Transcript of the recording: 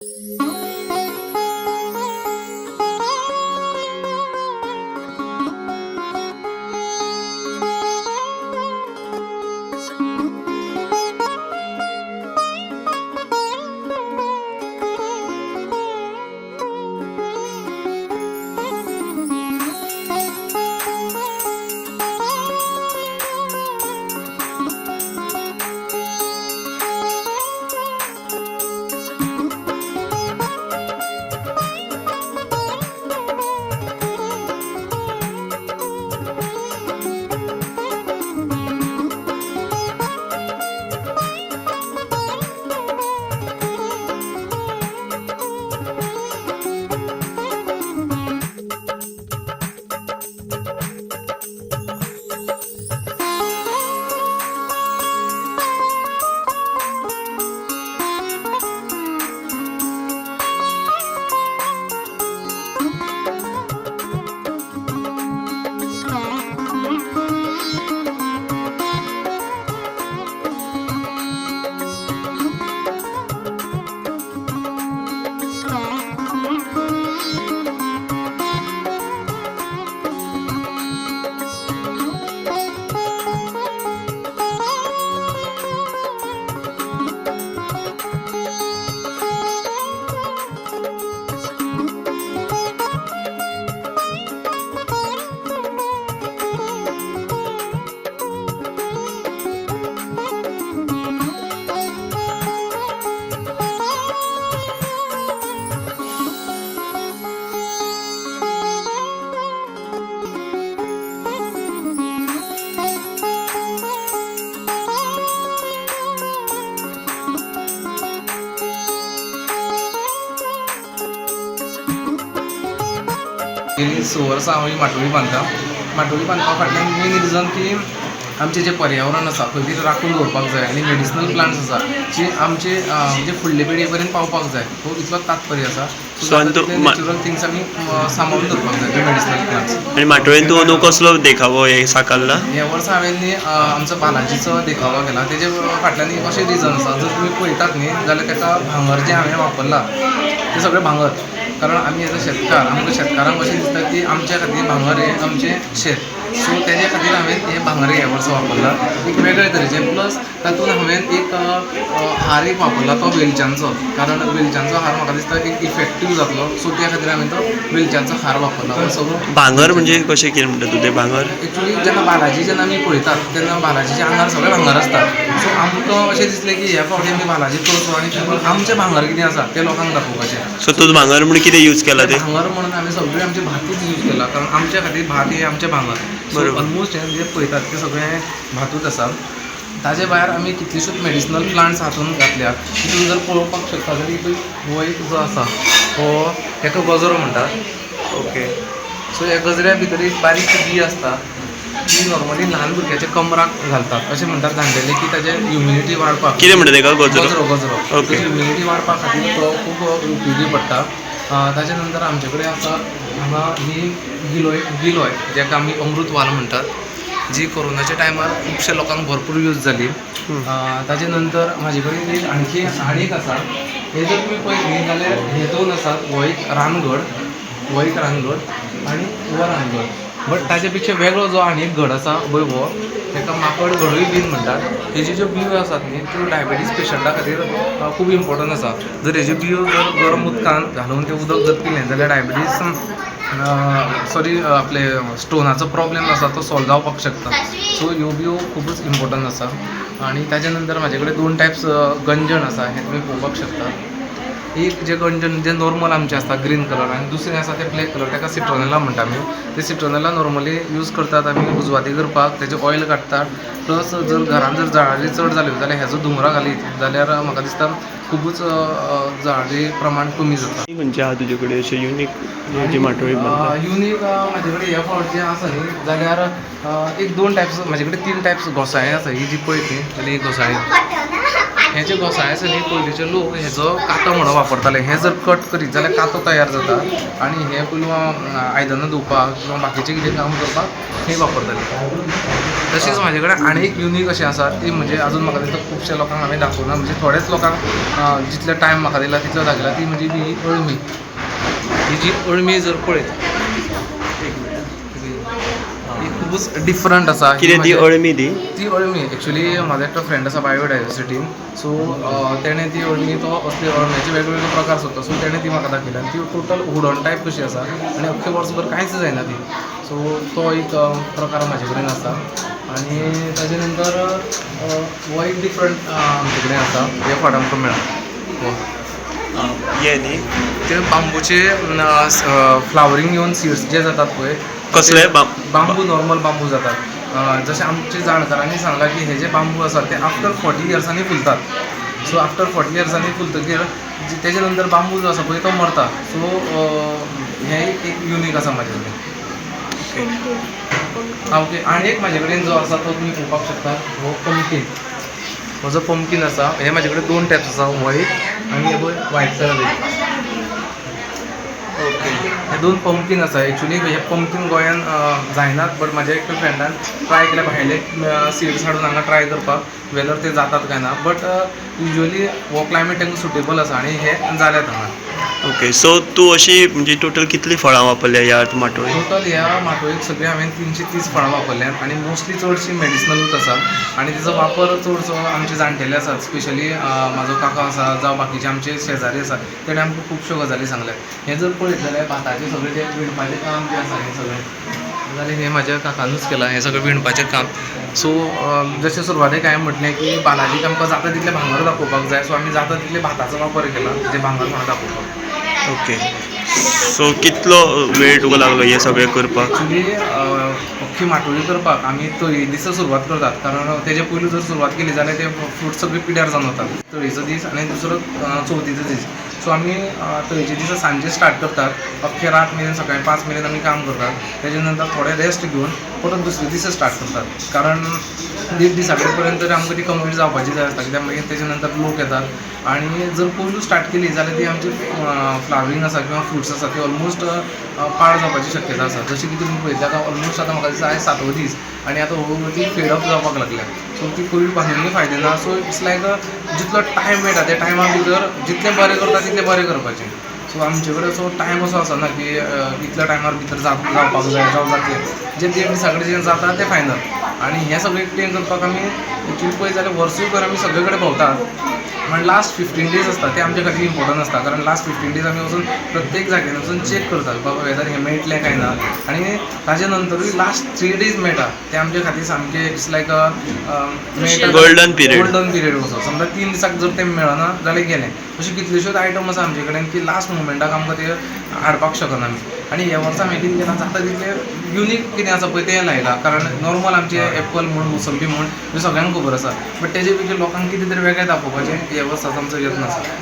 गेली 6 वर्सां हांव ही माटोळी बांदता. माटोळी बांदपा फाटल्यान मेन रिजन की आमचें जें पर्यावरण आसा पळय तें राखून दवरपाक जाय आनी मेडिसिनल प्लांट्स आसा जी आमचे म्हणजे फुडले पिळगे पर्यंत पावपाक जाय, हो इतलो तात्पर्य आसा. सो आनी तूं नॅचरल थिंग्स आमी सांबाळून दवरपाक जाय, मेडिसिनल प्लांट्स. आनी माटोळेन तूं अंदू कसलो देखावो हे साकारला? ह्या वर्सा हांवें न्ही आमचो बालाजीचो देखावो केला. तेजे फाटल्यान एक अशें रिजन आसा, जर तुमी पळयतात न्ही जाल्यार ताका भांगर जें हांवें वापरलां तें सगळें भांगर, कारण आमी एज अ शेतकार, आमकां शेतकारांक अशें दिसता की आमच्या खातीर भांगर हें आमचें शेत. सो तेजे खातीर हांवें हें भांगर ह्या वर्सा वापरलां एक वेगळे तरेचें. प्लस तातूंत हांवें एक हार एक वापरला तो वेलच्यांचो, कारण वेलच्यांचो हार म्हाका दिसता एक इफेक्टीव जातलो. सो त्या खातीर हांवें तो वेलच्यांचो हार वापरला. हो सगळो भांगर म्हणजे कशें कितें म्हणटा तूं तें भांगर? एक्चुली जेन्ना बालाजी जेन्ना आमी पळयतात तेन्ना बालाजीच्या आंगार सगळें भांगर आसता. सो आमकां अशें दिसलें की ह्या फावटी आमी बालाजी करचो आनी आमचें भांगर कितें आसा तें लोकांक दाखोवपाचें. सो तूं भांगर म्हणून कितें यूज केला तें? भांगर म्हणून हांवें सगळें आमचें भातूच यूज केला, कारण आमच्या खातीर भात हें आमचें भांगर. सो ऑलमोस्ट हें जें पळयतात तें सगळें भातूच आसा. ताजे भायर आमी कितलेशेच मेडिसिनल प्लांट्स हातूंत घातल्या. तितून जर पळोवपाक शकता जाल्यार हितून हो एक जो आसा हो ताका गजरो म्हणटात. ओके. सो ह्या गजऱ्या भितर एक बारीक बी आसता, ती नॉर्मली ल्हान भुरग्याच्या कमराक घालतात. अशें म्हणटात जाणटेले की ताजे इम्युनिटी वाडपाक. कितें म्हणटा तेका? गजरो? गजरो, गजरो. ओके. ताजी इम्युनिटी वाडपा खातीर तो खूब उपयोगी पडटा. ताजे नंतर आमचे कडेन आसा हांगा ही गिलोय, गिलोय जाका आमी अमृत वाल म्हणटात, जी कोरोनाच्या टायमार खुबश्या लोकांक भरपूर यूज जाली. ताजे नंतर म्हाजे कडेन एक आणखी आनी एक आसा. हे जर तुमी पळयत न्ही जाल्यार हे दोन आसात, हो एक रानगड, हो एक रानगड आनी हो रानगड. बट ताजे पेक्षा वेगळो जो आनी एक घड आसा पळय हो, ताका माकड घडूय बीन म्हणटात. हेज्यो ज्यो बियो आसात न्ही त्यो डायबिटीज पेशंटा खातीर खूब इम्पोर्टंट आसा. जर हेज्यो बियो जर गरम उदकान घालून तें उदक जर पिलें जाल्यार डायबिटीज सॉरी आपले स्टोनाचो प्रॉब्लेम आसा तो सॉल्व जावपाक शकता. सो ह्यो बियो खुबूच इम्पोर्टंट आसा. आनी ताजे नंतर म्हाजे कडेन दोन टायप्स गंजण आसा, हें तुमी पळोवपाक शकता. एक जें गंजण जें नॉर्मल आमचें आसता ग्रीन कलर, आनी दुसरें आसा तें ब्लॅक कलर, ताका सिट्रोनेला म्हणटा आमी. ते सिट्रोनेला नॉर्मली यूज करतात आमी उजवाती करपाक, तेजें ऑयल काडटात. प्लस जर घरान जर जळारी चड जाल्यो जाल्यार हेजो धुंवरो घालीत जाल्यार म्हाका दिसता खुबूच जळारी प्रमाण कमी जाता. खंयचे आहा तुजे कडेन अशें युनीक जी माटोळी बांदता? युनीक म्हाजे कडेन ह्या फावट जें आसा न्ही जाल्यार एक दोन टायप्स, म्हाजे कडेन तीन टायप्स घोसाळें आसा. ही जी पळयत न्ही जाल्यार ही घोसाळें हे जे घोसाळे आसा न्ही, पयलींचे लोक हेजो कातो म्हणून वापरताले. हे जर कट करीत जाल्यार कातो तयार जाता आनी हे पयलू आयदनां धुवपाक किंवा बाकीचें कितें काम करपाक हे वापरताले. तशेंच म्हाजे कडेन आनी एक युनीक अशें आसा, ती म्हणजे अजून म्हाका दिसता खुबश्या लोकांक हांवें दाखोवना, म्हणजे थोड्याच लोकांक जितलो टायम म्हाका दिला तितलो दाखयला. ती म्हणजे ही अळमी. ही जी अळमी जर पळयत, ही खुबूच डिफरंट आसा. ही कितें ती अळमी ती? ती अळमी एक्चुली म्हाजो एकटो फ्रेंड आसा बायोडायवर्सिटीन, सो तेणें ती अळमी, तो असले अळम्याचे वेगवेगळे प्रकार सोदता, सो तेणें ती म्हाका दाखयली आनी ती टोटल हुडन टायप कशी आसा आनी अख्खे वर्सभर कांयच जायना ती. सो तो एक प्रकार म्हाजे कडेन आसा आनी ताजे नंतर हो एक डिफरंट आमचे कडेन आसा. हे फाट आमकां मेळ्ळा हो. हे न्ही? ते बांबूचे फ्लावरींग येवन सिड्स जे जातात पळय. कसले? ते बांबू, नॉर्मल बांबू जातात. जशें आमचे जाणकारांनी सांगलां की हे जे बांबू आसात ते आफ्टर 40 इयर्सांनी फुलतात. सो आफ्टर 40 इयर्सांनी फुलतकीर तेजे नंतर बांबू जो आसा पळय तो मरता. सो हें एक युनीक आसा म्हाजे कडेन. आं, ओके. आनी एक म्हाजे कडेन जो आसा तो तुमी पळोवपाक शकता, हो पंपकीन. हो जो पंपकीन आसा, हे म्हाजे कडेन दोन टायप्स आसा, हो एक आनी हे पळय व्हायट कलर एक. ओके. हे दोन पंपकीन आसा. एक्चुली हे पंपकीन गोंयान जायनात, बट म्हाज्या एकट्या फ्रेंडान ट्राय केल्या, भायले सिड्स हाडून हांगा ट्राय करपाक वेदर ते जातात काय ना, बट युजली हो क्लायमेट तांकां सुटेबल आसा आनी हे जाल्यात हांगा. ओके, सो तूं अशी म्हणजे टोटल कितली फळां वापरल्या ह्या माटोळेक? टोटल ह्या माटोळेक सगळीं हांवें 330 फळां वापरल्यांत आनी मोस्टली चडशीं मेडिसिनलूच आसा आनी तिचो वापर चडसो आमचे जाणटेले आसात, स्पेशली म्हाजो काका आसा जावं बाकीचे आमचे शेजारी आसा, तेणे आमकां खुबश्यो गजाली सांगल्यात. हें जर पळयत जाल्यार भाताचें सगळें तें विणपाचें काम जें आसा हें सगळें जाल्यार हें म्हाज्या काकानूच केलां हें सगळें विणपाचें काम. सो जशें सुरवातेक हांवें म्हटलें की बालाजीक आमकां जाता तितलें भांगर दाखोवपाक जाय, सो आमी जाता तितलें भाताचो वापर केला जें भांगर म्हणून दाखोवपाक. ओके, सो कितलो वेळ तुका लागलो हें सगळें करपाक? एक्चुली अख्खी माटोळी करपाक आमी तळये दिसा सुरवात करतात, कारण तेजे पयलू जर सुरवात केली जाल्यार ते फ्रूट सगळे पिड्यार जावन वतात. तळयेचो दीस आनी दुसरो चवथीचो दीस. सो आमी तळयेच्या दिसा सांजे स्टार्ट करतात, अख्खे रात मेरेन सकाळी 5 मेरेन आमी काम करतात. तेजे नंतर थोडे रेस्ट घेवन परत दुसरे दिसा स्टार्ट करतात, कारण देड दिसा कडेन पर्यंत तरी आमकां ती कंप्लीट जावपाची जाय आसता, कित्याक मागीर तेजे नंतर लोक येतात आनी जर पयलू स्टार्ट केली जाल्यार ती आमची फ्लावरींग आसा किंवा फ्रुट्स आसा ती ऑलमोस्ट पाड जावपाची शक्यता आसा. जशें की तुमी पळयतले आतां ऑलमोस्ट आतां म्हाका दिसता आयज सातवो दीस आनी आतां हळू हळू ती फेड अप जावपाक लागल्या. सो ती पयलू बांदूनय फायदो ना. सो it's लायक जितलो टायम मेळटा त्या टायमा भितर जितलें बरें करता तितलें बरें करपाचें. सो आमचे कडेन असो टायम असो आसना की इतल्या टायमार भितर जावपाक जाय जावं जातलें. जें देड दिसा कडेन जें जाता तें फायनल. आनी हें सगळें क्लीन करपाक आमी एक्चुली पळयत जाल्यार वर्सूय भर आमी सगळे कडेन भोंवतात, पण लास्ट 15 डेज आसता ते आमच्या खातीर इम्पॉर्टंट आसता, कारण लास्ट 15 डेज आमी वचून प्रत्येक जाग्यार वचून चॅक करतात बाबा वेदर हें मेळटलें काय ना. आनी ताजे नंतरूय लास्ट 3 डेज मेळटा ते आमच्या खातीर सामके it's like मेळटा गोल्डन पिरियड. गोल्डन पिरियड कसो. समजा 3 दिसाक जर ते मेळना जाल्यार गेलें. अश्यो कितल्योश्योच आयटम आसा आमचे कडेन की लास्ट मुमेंटाक आमकां ते हाडपाक शकना आमी. आनी ह्या वर्सा हांवें कितें केलां, जाता तितलें युनीक कितें आसा पळय तें लायलां, कारण नॉर्मल आमचे एप्पल म्हूण, मोसंबी म्हूण, ह्यो सगळ्यांक खबर आसा, बट तेजे पेक्षा लोकांक कितें तरी वेगळें दाखोवपाचें ह्या वर्साचो आमचो यत्न आसा.